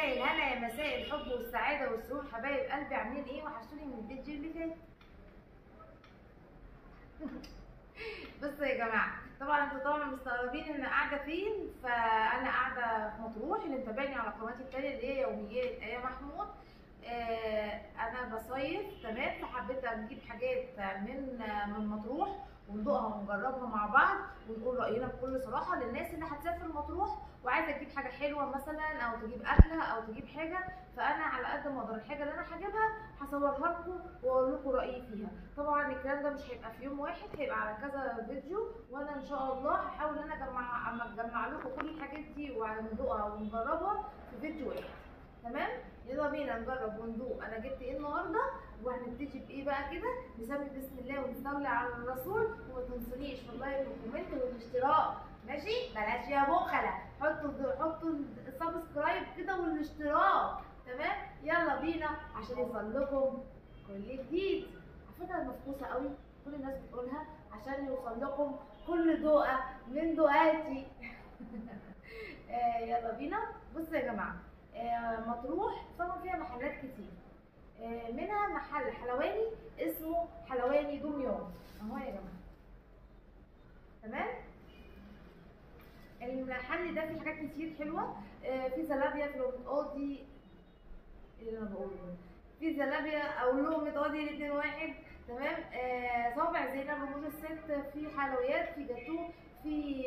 مساء الهنا يا مساء الحب والسعادة والسرور. حبايب قلبي عاملين ايه؟ وحشتوني من الفيديو اللي فات. بصوا يا جماعة، طبعا انتوا طبعا مستغربين ان انا قاعدة فين، فانا قاعدة في مطروح. اللي متابعني على قناتي التانية اللي هي يوميات ايه محمود، انا بصيف تمام، فحبيت اجيب حاجات من مطروح وندوقها ونجربها مع بعض ونقول راينا بكل صراحة للناس اللي هتسافر مطروح وعايزه تجيب حاجة حلوة مثلا، او تجيب اكله او تجيب حاجة. فانا على قد ما اقدر الحاجة اللي انا هجيبها هصورها لكم واقول لكم رايي فيها. طبعا الكلام ده مش هيبقى في يوم واحد، هيبقى على كذا فيديو، وانا ان شاء الله هحاول ان انا اجمع لكم كل الحاجات دي وندوقها ونجربها في فيديو واحد. تمام، يلا بينا نجرب وندوق انا جبت ايه النهارده وهنبتدي بايه بقى كده. نسمي بسم الله ونصلي على الرسول، وما تنسونيش في ال like وال comment والاشتراك. ماشي، بلاش يا بخله، حطوا ال subscribe كده والاشتراك. تمام، يلا بينا عشان يوصل لكم كل جديد. على فكرة مفقوسه قوي، كل الناس بتقولها، عشان يوصل لكم كل دوقه من دوقاتي. يلا بينا. بصوا يا جماعة، مطروح طبعا فيها محلات كتير، منها محل حلواني اسمه حلواني دمياط اهو يا جماعة. تمام، المحل ده فيه حاجات كتير حلوة، في زلابيا، في لقمة قاضي، اللي انا بقوله في زلابيا او لقمة قاضي الاثنين واحد. تمام، صابع زينب، رموش الست، في حلويات، في جاتوه، في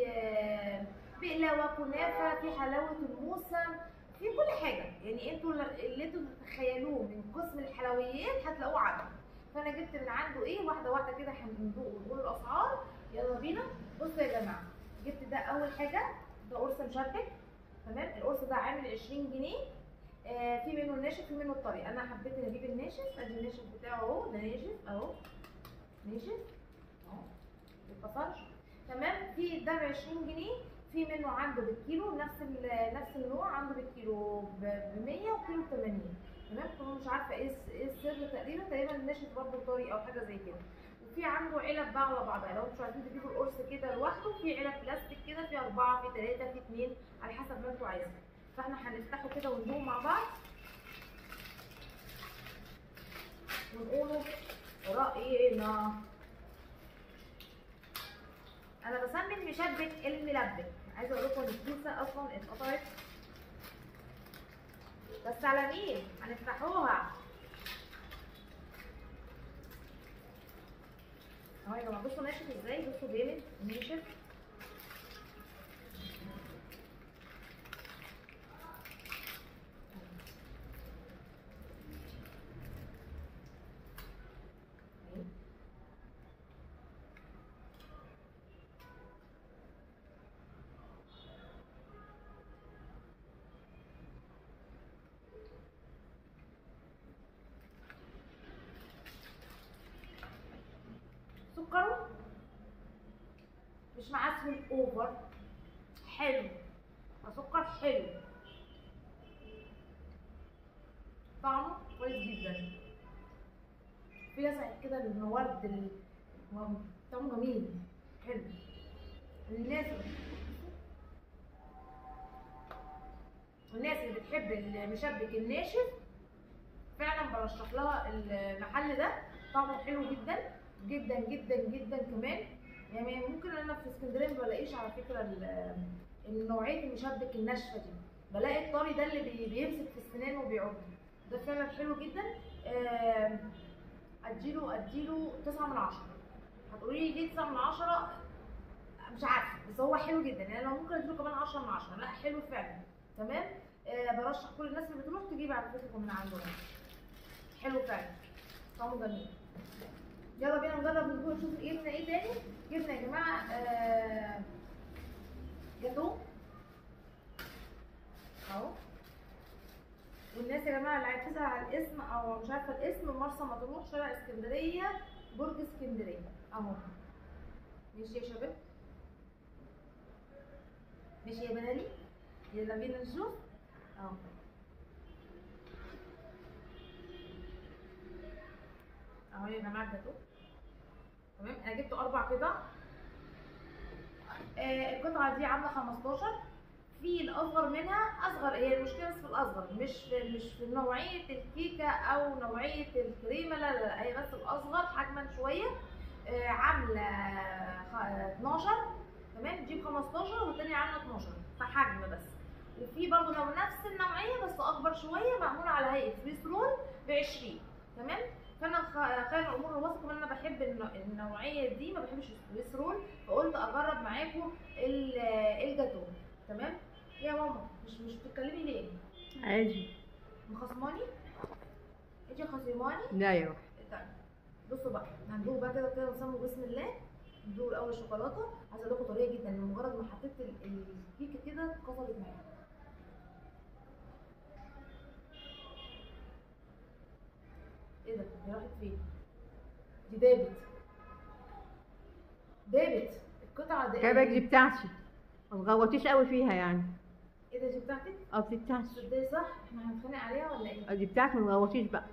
بقلاوه، كنافه، في حلاوة الموسم، في كل حاجة. يعني انتوا اللي انتوا تتخيلوه من قسم الحلويات هتلاقوه عنده. فانا جبت من عنده ايه، واحدة واحدة كده هندوق ونقول الاسعار. يلا بينا. بصوا يا جماعة، جبت ده اول حاجة، ده قرص مشبك. تمام، القرص ده عامل 20 جنيه، في منه الناشف في منه الطري. انا حبيت ان اجيب الناشف، ادي الناشف بتاعه اهو، ده ناشف اهو، ناشف اهو ما اتكسرش. تمام، في ده ب 20 جنيه، في منه عنده بالكيلو، نفس النوع عنده بالكيلو ب 100 وكيلو ب 80. تمام، مش عارفه ايه السر، تقريبا الناشف برضه طري او حاجة زي كده. وفي عنده علب بقى على بعضها، لو انتوا عايزين تجيبوا القرص كده لوحده، في علب بلاستيك كده، في 4 في 3 في 2 على حسب ما انتوا عايزين. فاحنا هنفتحه كده وندوق مع بعض ونقوله راينا. انا بسمي المشبك الملبك. عايزه اقول لكم ان الكيسة اصلا اتقطعت، بس على مين هنفتحوها اهو يا جماعة. بصوا ناشف ازاي، بصوا جامد ناشف. سكره مش معسل over، حلو، سكر حلو، طعمه كويس جدا، في لسعة كده الورد، طعمه جميل حلو. الناس اللي بتحب المشبك الناشف فعلا برشح لها المحل ده، طعمه حلو جدا جدا جدا جدا كمان. يعني ممكن انا في اسكندرية ما بلاقيش على فكرة نوعية المشبك الناشفه دي، بلاقي الطري ده اللي بيمسك في السنان وبيعض. ده فعلا حلو جدا. اديله 9 من 10. هتقولي لي ليه 9 من 10؟ مش عارفه، بس هو حلو جدا. يعني انا ممكن اديله كمان 10 من 10. لا حلو فعلا. تمام، برشح كل الناس اللي بتروح تجيب على فكرة من عنده، حلو فعلا، طعمه جميل. يلا بينا نجرب نشوف جبنا ايه تاني. جبنا يا جماعة جاتوه اهو. والناس يا جماعة اللي عايزه تسال على الاسم او مش عارفه الاسم، مرسى مطروح، شارع اسكندرية، برج اسكندرية اهو. ماشي يا شباب، ماشي يا بنالي، يلا بينا نشوف اهو. اهو يا جماعة الجاتوه. تمام، انا جبت 4 قطع. القطعة دي عامله 15، في الاصغر منها اصغر، هي المشكلة بس في الاصغر، مش في نوعية الكيكه او نوعية الكريمة، لا لا، هي بس الاصغر حجما شوية. عامله 12، تمام، دي ب 15 والثانية عامله 12 فحجم بس. وفي برضه لو نفس النوعية بس اكبر شوية معمولة على هيئة Swiss roll ب 20، تمام. فانا خير الامور الوسط، كمان انا بحب النوعية دي، ما بحبش ال Swiss roll، فقلت اجرب معاكم الجاتو، تمام. يا ماما مش بتتكلمي ليه؟ عادي. مخصماني؟ انتي خصماني؟ لا يا روحي. طيب بصوا بقى، هندوق بقى كده كده ونسموا بسم الله. ندوق الاول الشوكولاتة. عايزه اقول لكم طرية جدا، مجرد ما حطيت الكيكه كده اتكسرت معايا. ايه ده؟ هي راحت فين؟ دي دابت، دابت القطعة دي. خلي بالك دي بتاعتي، ما تغوطيش قوي فيها يعني. ايه ده، دي بتاعتك؟ اه دي بتاعتي. تصدقي صح؟ احنا هنتخانق عليها ولا ايه؟ دي بتاعتي، ما تغوطيش بقى.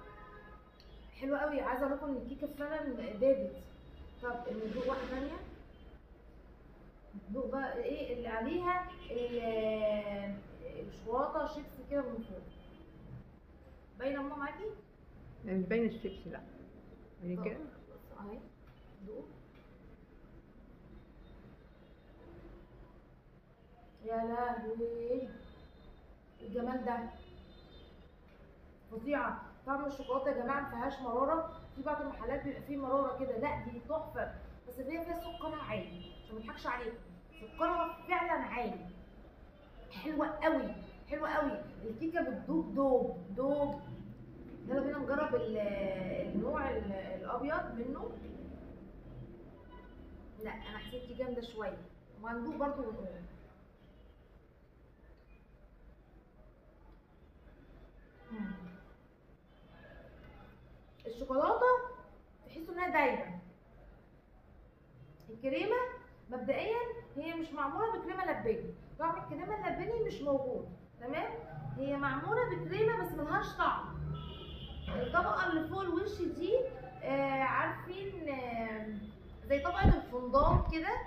حلوة قوي. عايزه اقول لكم ان الكيكه فعلا دابت. طب ندوق واحدة ثانية، ندوق بقى ايه اللي عليها الشوكولاتة شيبسي كده من فوق. باينة ماما معاكي؟ مش باين الشيبسي، لا يعني كده اهي. دوق. يا لهوي الجمال ده، فظيعة. طعم الشوكولاتة يا جماعة ما فيهاش مرارة، في بعض المحلات بيبقى فيه مرارة كده، لا دي تحفة. بس هي فيها سكرها عالي، عشان ما اضحكش عليكم، سكرها فعلا عالي. حلوة قوي، حلوة قوي. الكيكه بتدوب دوب دوب. يلا بينا نجرب النوع الابيض منه. لا انا حسيت دي جامدة شوية، وهندوق برضو ونقول. الشوكولاتة تحسوا انها دايبه. الكريمة مبدئيا هي مش معمولة بكريمه لباني، طعم الكريمة اللباني مش موجود، تمام. هي معمولة بكريمه بس ملهاش طعم. الطبقة اللي فوق الوش دي عارفين زي طبقه الفندق كده،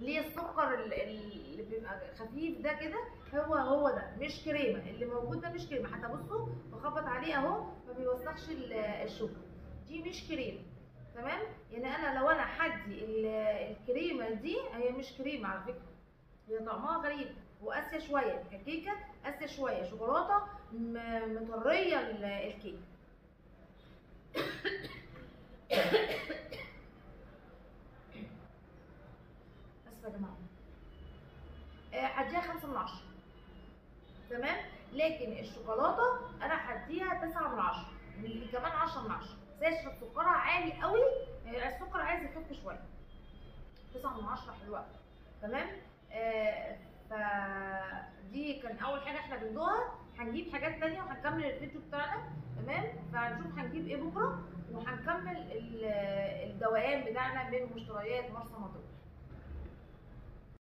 اللي هي السكر اللي بيبقى خفيف ده كده، هو ده مش كريمة. اللي موجود ده مش كريمة، حتى بصوا بخبط عليه اهو ما بيوسخش الشوكة، دي مش كريمة، تمام. يعني انا لو انا حدي الكريمة دي، هي مش كريمة على فكرة، هي طعمها غريب وقاسيه شوية، ككيكه قاسية شوية، شوكولاتة مطريه الكيك. اسفه يا جماعة. هديها 5 من 10، تمام. لكن الشوكولاتة انا هديها 9 من 10، كمان 10 من 10. بس سكرها عالي قوي، السكر عايز يخف شوية. 9 من 10 حلوة، تمام. فدي كان اول حاجة احنا بندوها. هنجيب حاجات تانية وهنكمل الفيديو بتاعنا، تمام. فهنشوف هنجيب ايه بكره، وهنكمل الدوام بتاعنا من مشتريات مرسى مطروح.